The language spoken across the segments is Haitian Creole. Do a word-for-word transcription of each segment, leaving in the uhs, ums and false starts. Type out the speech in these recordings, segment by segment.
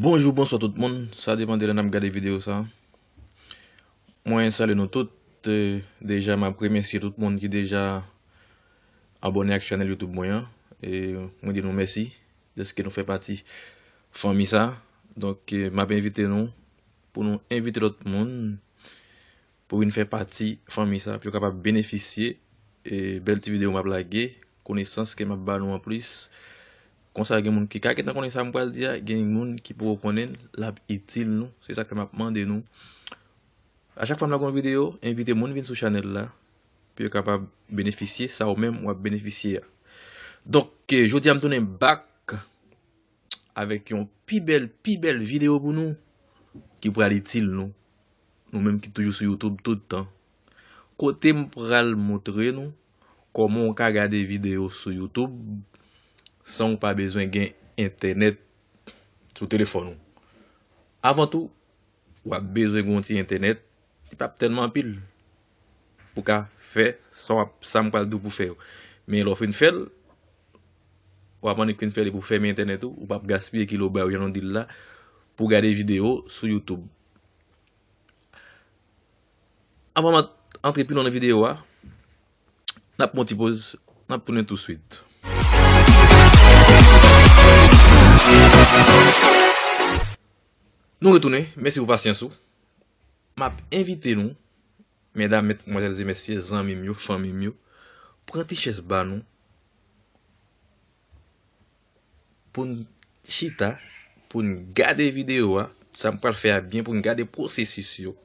Bonjou, bonswa tout moun. Sa depann de lè n ap gade videyo sa. Mwen salye nou tout. Eh, deja, m ap remèsye tout moun ki deja abòne ak chanèl YouTube mwen an. E mwen di nou mèsi dèske nou fè pati fanmi sa. Donk, eh, m ap envite nou pou nou envite lòt moun pou vin fè pati fanmi sa, pou yo kapab benefisye, eh, bèl ti videyo m ap lage, konesans ke m ap ba nou anplis. Konsa, gen moun ki ka gentan konnen sa m pral di a, gen moun ki poko konnen l, l ap itil nou. Se sa k fè m ap mande nou, a chak fwa m lage yon videyo, envite moun vin sou chanèl la, pou yo kapab benefisye sa ou menm w ap benefisye a. Donk, eh, jodi a m tounen back avèk yon pi bèl, pi bèl videyo pou nou, ki pral itil nou, nou menm ki toujou sou YouTube tout tan. Kote m pral montre nou kòman w ka gade videyo sou YouTube san w pa bezwen gen entènèt sou telefòn ou. Avan tou, w ap bezwen gen yon ti entènèt, li p ap tèlman anpil pou w ka fè sa w ap, sa m pral di w pou fè yo. Men lè w fin fè l, w ap annik fin fè li pou fèmen entènèt ou, ou p ap gaspiye kilobay ou jan nou di l la, pou w gade videyo sou YouTube. Anvan m ant-, antre pi lwen nan videyo a, n ap pran yon ti poz, n ap tounen touswit. Nou retounen, mèsi pou pasyans ou. M ap envite nou, medam, matmwazèl e mesye, zanmi m yo, fanmi m yo, pran ti chèz ba nou, pou n chita, pou n gade videyo a, sa m pral fè a byen, pou n gade pwosesis yo.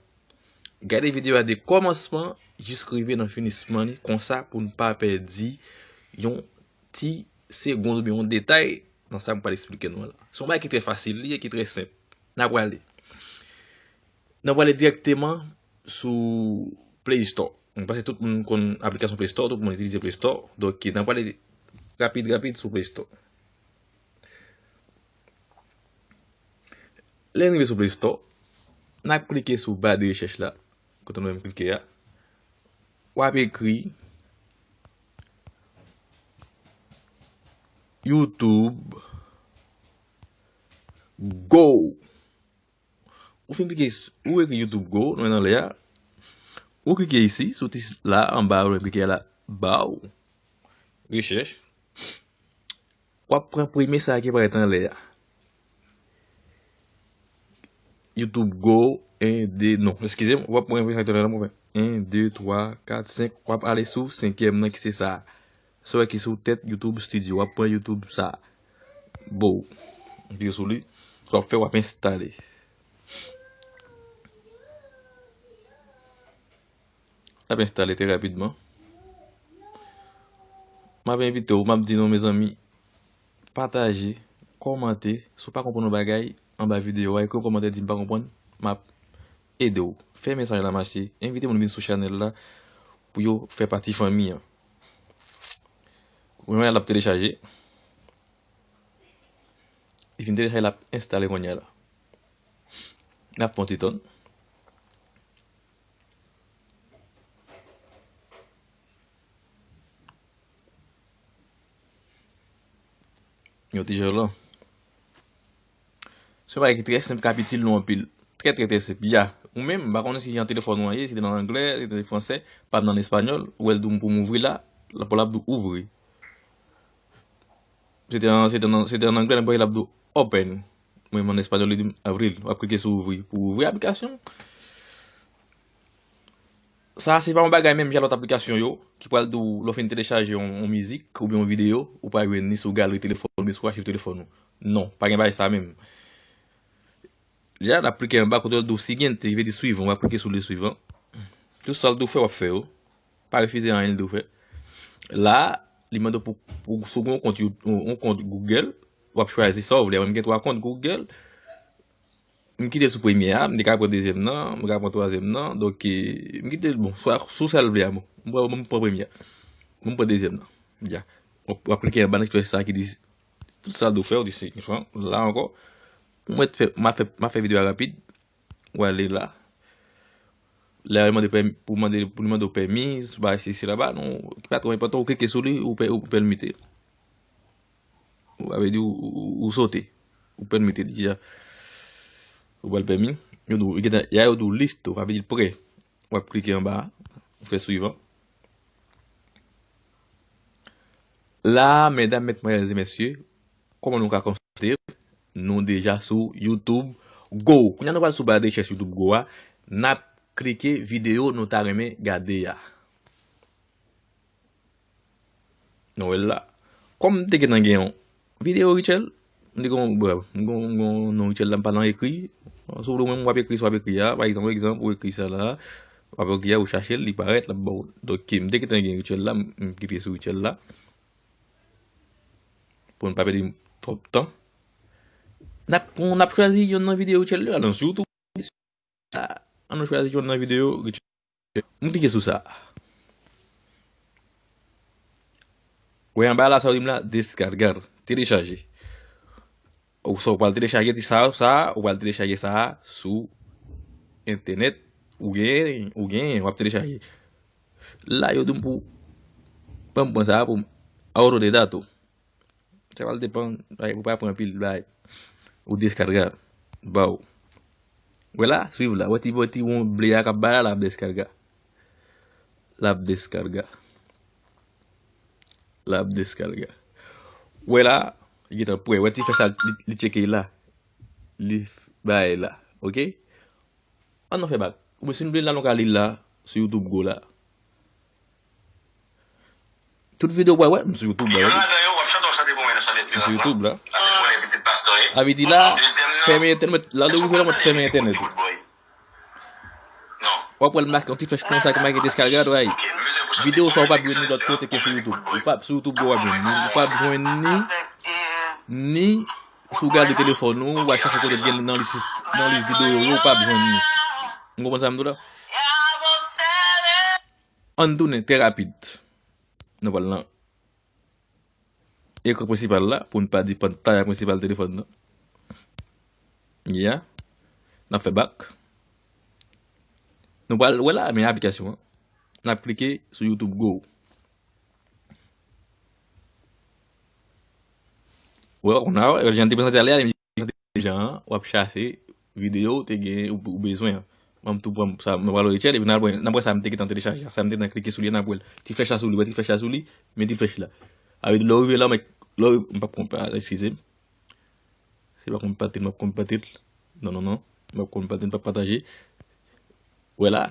Gade videyo a de kòmansman jis rive nan finisman li, konsa pou n pa pèdi yon ti segonn oubyen yon detay nan sa m pral eksplike nou an la. Se yon bagay ki trè fasil li ye, ki trè senp. N a prale. N a prale dirèkteman sou Play Store. Mwen panse tout moun konn aplikasyon Play Store, tout moun itilize Play Store. Donk, n a prale rapid, rapid sou Play Store. Lè n rive sou Play Store, n a klike sou ba de rechèch la, kote nou menm klike a. W ap ekri YouTube Go. Ou fin klike, s-, ou ekri YouTube Go, nou wè nan lè a. Ou klike isi, sou ti s-, la, anba, ou klike la, ba w. Rechèch. W ap pran premye sa ki parèt anlè a. YouTube Go, en, de, non, eskize m, w ap pran premye sa ki anlè a, mwen fè en, de, twa, kat, senk, w ap ale sou senkyèm nan ki se sa. Sa w wè ki sou tèt YouTube Studio, w ap pran YouTube sa. Bo, w klike sou li, sa w ap fè, w ap enstale. L ap enstale trè rapidman. M ap envite w, m ap di nou, mezanmi, pataje, kòmante, si w pa konprann yon bagay, anba videyo a, ekri yon kòmantè, di m pa konprann, m ap ede w. Fè mesaj la mache, envite moun vin sou chanèl la pou yo fè pati fanmi an. Kounye a l ap telechaje. Li fin telechaje, l ap enstale kounye a la. N ap fè yon ti tann. Yon ti jan lan. Se yon bagay ki trè senp, k ap itil nou anpil. Trè, trè, trè senp. Ya. Ou menm, m pa konnen si jan telefòn ou an ye, si te nan anglè, si te nan fransè, pa nan espanyòl, ou wè l di w pou m ouvri la, la pou l ap di w ouvri. Se te an, se te an, se te an anglè, nan pale l ap di w open. Mwen, an espanyòl, li di m abrir. W ap klike sou ouvri. Pou ouvri aplikasyon. Sa, se pa yon bagay menm jan lòt aplikasyon yo, ki pral di w, lè w fin telechaje yon, yon mizik oubyen yon videyo, ou pral jwenn li sou galri telefòn ou, sou achiv telefòn ou. Non, pa gen bagay sa menm. Li a, l ap klike anba kote l di w siguiente, ki vle di swivan, w ap klike sou li swivan. Tout sa l di w fè, w ap fè yo. Pa refize anyen l di w fè. La, li mande w pou, pou, si w gen yon kont You-, yon, yon kont Google, w ap chwazi sa w vle. Mwen, m gen twa kont Google. M kite l sou premye a, m te ka pran dezyèm nan, m ka pran twazyèm nan. Donk, eh, m kite l, bon, swa, sou sa l vle a, bon. M pran, m pran premye a. M pran dezyèm nan. Ya. W ap, w ap klike anba nan ki fè sa ki di tout sa l di w fè, w di se, la ankò. Mwen fè, m a fè, m a fè videyo a rapid. W ale la. Lè a, li mande pèmi, pou mande, pou li mande w pèmi, sou bagay sesi laba, non, ki pa twò enpòtan, ou klike sou li, ou pè-, ou pèmite. Sa vle di ou, ou, ou sote. Ou pèmite li deja. Ou ba l pèmi. Yo di w, gentan, ya yo di w liste, w ap di l prè. W ap klike anba a, ou fè swivan. La, medam, matmwazèl e mesye, kòman nou ka konstate, nou deja sou YouTube Go. Kounye a nou pral sou ba de rechèch YouTube Go a, n ap klike videyo nou ta renmen gade a. Nou wè l la. Kòm m te gentan gen yon videyo rituèl, m te gen yon, m gen yon, m gen yon non rituèl la, m pa nan ekri. Si w vle, ou menm, w ap ekri sa w ap ekri a. Pa egzanp, egzanp, ou ekri sa la, w ap ekri a, ou chache l, li parèt, l ap ba w. Donk, m te gentan gen rituèl la, m, m kite sou rituèl la. Pou n pa pèdi twòp tan. N ap, n ap chwazi yonn nan videyo rituèl yo, al nan sou YouTube. Ann nou chwazi yonn nan videyo rituèl. M klike sou sa. Wè anba la, sa yo di m la, descargar, telechaje. Ou sa, ou pral telechaje ti sa, sa, ou pral telechaje sa sou entènèt, ou gen, ou gen, w ap telechaje. La, yo di m pou, ban m pran sa pou m, a otro de dato. Sa pral depann, bay, ou pa pran anpil, bay. Ou deskarga, ba w. Wè la, swiv la. Wè ti, wè ti won ble a k ap bay la, l ap deskarga. L ap deskarga. L ap deskarga. Wè la, li gentan prè. Wè ti flèch la, li, li tcheke la. Li bay la. Oke? Ann nou fè bak. Oubyen si nou vle la, nou ka li la, sou YouTube Go la. Tout videyo w pral wè, m sou YouTube la, wi. M sou YouTube la. Sa vle di la, fèmen entènèt, la, lè w rive la, mwen fèmen entènèt ou. W ap wè l make yon ti flèch konsa ki make deskarga, right? Videyo sa w p ap jwenn ni lòt kote ke sou YouTube. Ou p ap, sou YouTube Go w ap jwenn ni, ou p ap jwenn ni, ni si w gade telefòn ou, w al chache kote l gen nan lis, nan lis videyo yo, ou p ap jwenn ni. Ou konprann sa m di w la? Ann tounen trè rapid. Nou pral nan ekran prensipal la, pou n pa di pantay prensipal telefòn nan. Ya. N ap fè bak. Nou pral wè la, men aplikasyon an. N ap klike sou YouTube Go. Wè, ou konn a, jan n te prezante a lè a, jan an, w ap chache videyo ou te gen, ou, ou bezwen an. Mwen, m tou pran sa, mwen pral rechèch, epi n al wè, n ap wè sa m te gentan telechaje a, sa m te gentan klike sou li a, n ap wè l. Ti flèch la sou li, wè ti flèch la sou li, men ti flèch la. Sa vle di, lè w rive la, mèt, lè w, m p ap konpa, eskize m. Se pa konpatil, m ap konpatil. Non, non, non. M ap konpatil, m p ap pataje. Wè la.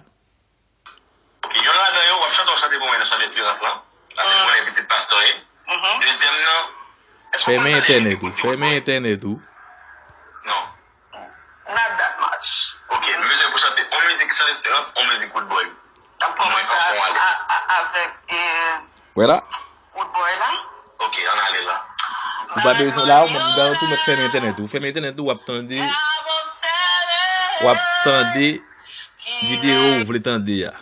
Ok, yonn ladan yo, w ap chante yon chante pou mwen nan Chan Desperans lan. Paske m konnen pitit pastè w ye. Dezyèm nan, èske w konn tande mizik Woody Woodboy? Fèmen entènèt ou, fèmen entènèt ou. Non. Not that much. Ok, m bezwen pou chante yon mizik Chan Desperans, yon mizik Woodboy. Pou mwen kanpe w ale. Avèk, eh, Woodboy la. Ok, ann ale la. Ou pa bezwen la, ou menm, m garanti w mèt fèmen entènèt ou. Fèmen entènèt ou, w ap tande, w ap tande videyo ou vle tande a.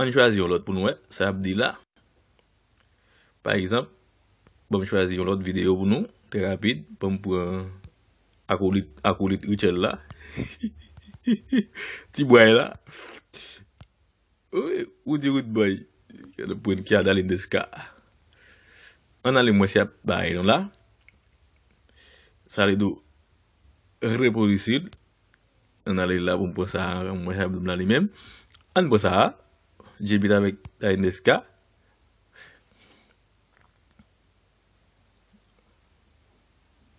Ann chwazi yon lòt pou nou wè sa y ap di la. Pa egzanp, ban m chwazi yon lòt videyo pou nou, trè rapid. Ban m pran akolit, akolit Rachel la. Ti bway la. Wi, Woody Woodboy. Ki a Dalin Deska. Ann ale mwen si ap bay nou la. Sa li dou reproducir. Ann ale la pou m pran sa, mwen sa ap di m la li menm. Ann pran sa. J B avèk Dalin Deska.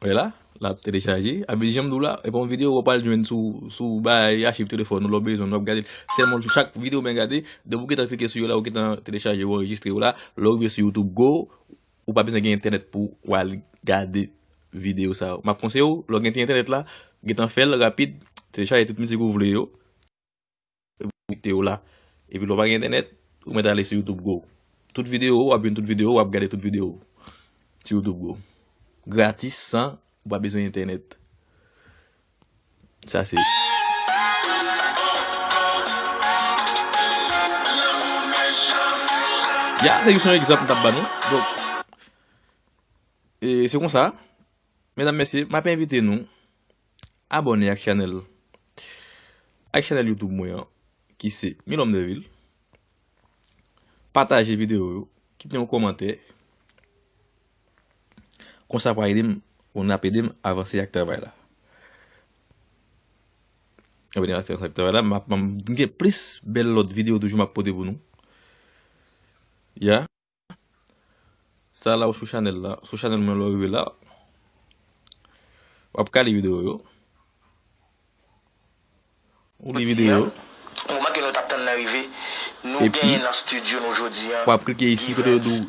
Wè la, l ap telechaje. Abi, jan m di w la, e pa yon videyo w pral jwenn sou, sou bay achiv telefòn ou, lè w bezwen l, w ap gade l. Sèlman chak videyo w byen gade, depi w gentan klike sou yo la, ou gentan telechaje, ou anrejistre yo la, lè w rive sou YouTube Go, ou pa bezwen gen entènèt pou w al gade videyo sa yo. M ap konseye w, lè w gen ti entènèt la, gentan fè l rapid, telechaje tout mizik ou vle yo. Konekte yo la. Epi lè w pa gen entènèt, ou mèt ale sou YouTube Go. Tout videyo, w ap jwenn tout videyo, w ap gade tout videyo sou YouTube Go. Gratis, san, ou pa bezwen entènèt. Sa se. Ya, se jis yon egzanp m t ap ba nou. Donk, e, se konsa. Medam, mesye, m ap envite nou abòne ak chanèl, ak chanèl YouTube mwen an, ki se Milhomme Derville. Pataje videyo yo, kite yon kòmantè. Konsa pou ede m, pou n ap ede m avanse ak travay la. Abòne avèk travay la. M ap, m gen plis bèl lòt videyo toujou m ap pote pou nou. Ya. Sa la ou sou chanèl la. Sou chanèl mwen lè w rive la. W ap ka li videyo yo. Ou li videyo yo. Moman ke nou t ap tann nan rive, nou genyen nan estidyo nou jodi a. W ap klike isi kote yo di w.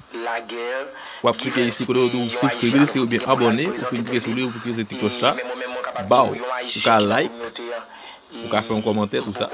W ap klike isi kote yo di w subscribe, se oubyen abòne, ou fin klike sou li, ou klike sou ti klòch la. Baw, ou ka like, ou ka fè yon kòmantè, tou sa.